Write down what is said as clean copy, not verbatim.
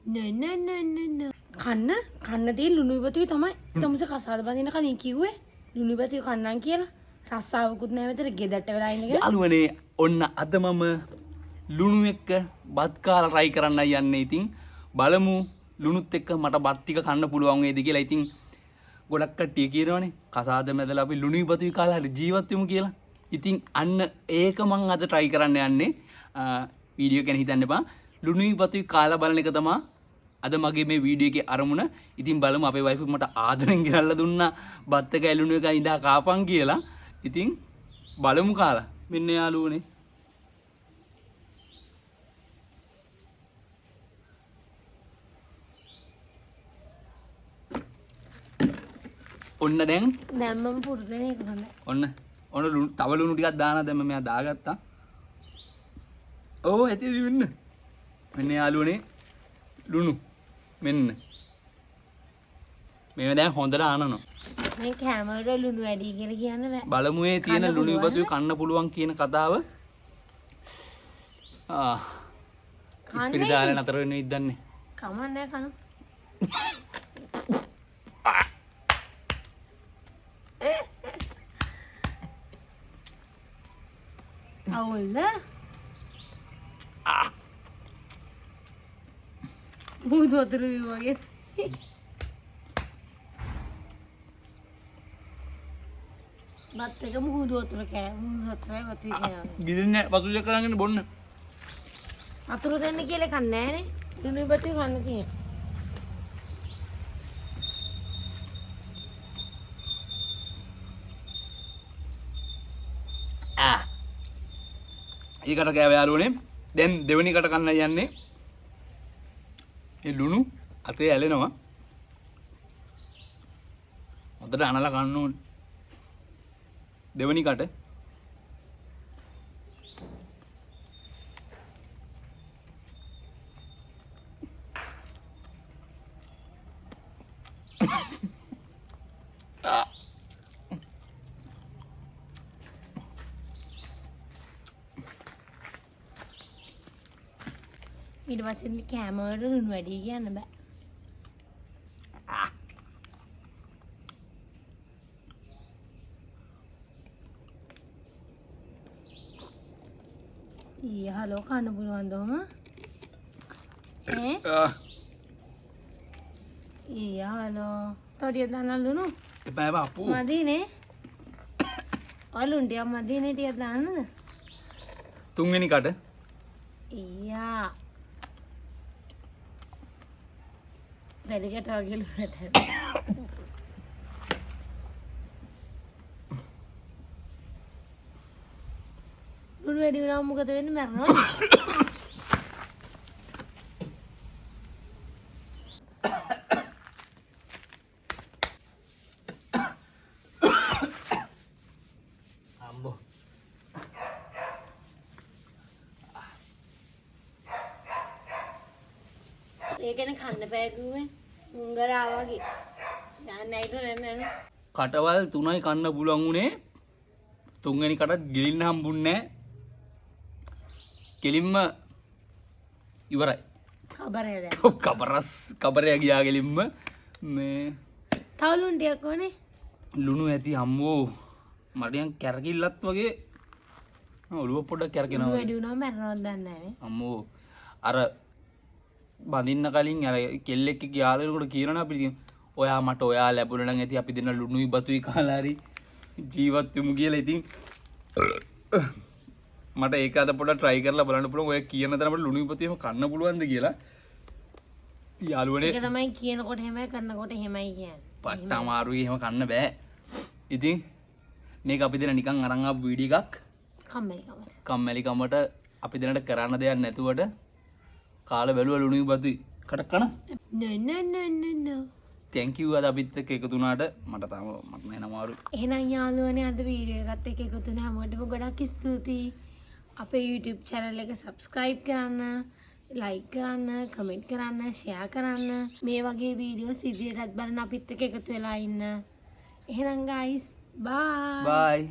නෑ නෑ නෑ නෑ නෑ. කන්න කන්න තියෙන ලුණු බතුයි තමයි. තමුසේ කසාද බඳින කලින් කිව්වේ ලුණු බතුයි කන්නම් කියලා. රස්සාවකුත් නෑ මෙතන ගෙදරට වෙලා ඉන්න කියලා. යාළුවනේ ඔන්න අද මම ලුණු එක්ක බත් කාලා try කරන්නයි යන්නේ. ඉතින් බලමු ලුණුත් එක්ක මට බත් ටික කන්න පුළුවන් වේද කියලා. ඉතින් ගොඩක් කට්ටිය කියනවනේ කසාද මැදලා අපි ලුණුයි බතුයි කාලා හරි ජීවත් වෙමු කියලා. ඉතින් අන්න ඒක මං අද try කරන්න යන්නේ. වීඩියෝ ගැන හිතන්න එපා. ලුණුයි බතුයි කාලා බලන එක තමයි අද මගේ මේ වීඩියෝ එකේ අරමුණ. ඉතින් බලමු අපේ වයිෆ් මට ආදරෙන් ගෙනල්ලා දුන්නා බත් එක ලුණු එක ඉඳා කාපන් කියලා. ඉතින් බලමු කාලා. මෙන්න යාළුවනේ. ඔන්න දැන් දැන් මම පුරුදු වෙන එක හොඳයි. ඔන්න ඔන්න ලුණු තව ලුණු ටිකක් දානවා දැන් මම මෙයා දාගත්තා. ඔව් ඇති ඇති මෙන්න. මෙන්න යාළුවනේ ලුණු මෙන්න. මේව දැන් හොඳට ආනනවා. දැන් කැමරේ ලුණු වැඩි කියලා කියන්න බෑ. බලමු ඒ තියෙන කන්න ලුණු පුළුවන්ද? බතුයි කන්න පුළුවන් කියන කතාව. ආ කන්නේ ඉස්පිරිතාලේ නතර වෙන්න විද්දන්නේ. කමක් නෑ කන. අවුල්ද? මුහුදු වතුර බිව්වා වගේ. බත් එක මුහුදු වතුර කෑ. මුහුදු වතුරයි වතුරයි කෑවා. ගිලින්නේ වතුර ටික කරන් බොන්න. වතුර දෙන්න කියලා එකක් නෑනේ. ලුණු බතුයි කන්න තියෙන්නේ. ආ. ඊකට කෑව යාළුවනේ. දැන් දෙවෙනි කට කන්න යන්නේ. ඒ ලුණු අතේ ඇලෙනවා. හොඳට අනලා කන්න ඕනේ. දෙවෙනි කට. ඊට පස්සේ කෑම වලට ලුණු වැඩි කියන්න බෑ. ඊ හලෝ කන්න පුළුවන්ද ඔහම? ඈ? ඊ හලෝ. තව ටිකක් දාන්න ලුණු? එපා එපා අප්පු. මදිනේ. ඔය ලුණු ටිකක් මදිනේ ටිකක් දාන්නද? තුන්වෙනි කට. ඊයා. වැලිකට වගේ ලුණු ඇට. ලුණු වැඩි වුණාම මොකද වෙන්නේ? මැරෙනවද? අම්බෝ. ඒකනේ කන්න බෑ කිව්වේ. උංගලා වගේ. දැන් නැගිටින්න නෑ නෑ. කටවල් තුනයි කන්න පුළුවන් උනේ. තුන්වෙනි කටත් ගිලින්න හම්බුන්නේ නෑ. කෙලින්ම ඉවරයි. කබරය දැන්. ඔව්, කබරය ගියා කෙලින්ම. මේ තව ලුණු ටිකක් ඕනේ. ලුණු ඇති අම්මෝ. මට නිකන් කැරකිල්ලත් වගේ. ඔළුව පොඩ්ඩක් කැරකෙනවා ලුණු වගේ. වැඩි වුණාම මැරෙනවද දන්නේ නෑනේ. අම්මෝ අර බඳින්න කලින් අර කෙල්ලෙක් එක්ක යාළු වෙනකොට කියනවනේ අපි ඉතින් ඔයා මට ඔයා ලැබුණා නම් ඇති අපි දෙන්න ලුණුයි බතුයි කාලා හරි ජීවත් වෙමු කියලා. ඉතින් මට ඒක අද පොඩ්ඩක් try කරලා බලන්න පුළුවන් ඔය කියන තරමට ලුණුයි බතුයි එහෙම කන්න පුළුවන්ද කියලා. ඉතින් යාළුවනේ ඒක තමයි කියනකොට එහෙමයි කරනකොට එහෙමයි කියන්නේ. පට්ට අමාරුයි එහෙම කන්න බෑ. ඉතින් මේක අපි දෙන නිකන් අරන් ආපු වීඩියෝ එකක්. කම්මැලි කමට. කම්මැලි කමට අපි දෙනට කරන්න දෙයක් නැතුවට කාලා බැලුවා ලුණුයි බතුයි. කට කන. නෑ නෑ නෑ නෑ නෑ. Thank you අද අපිත් එක්ක එකතු වුණාට. මට තාම මට නෑ අමාරුයි. එහෙනම් යාළුවනේ අද වීඩියෝ එකත් එක්ක එකතු වුණ හැමෝටම ගොඩක් ස්තුතියි. අපේ YouTube channel එක subscribe කරන්න, like කරන්න, comment කරන්න, share කරන්න. මේ වගේ වීඩියෝස් ඉදිරියටත් බලන්න අපිත් එක්ක එකතු වෙලා ඉන්න. එහෙනම් guys, bye. Bye.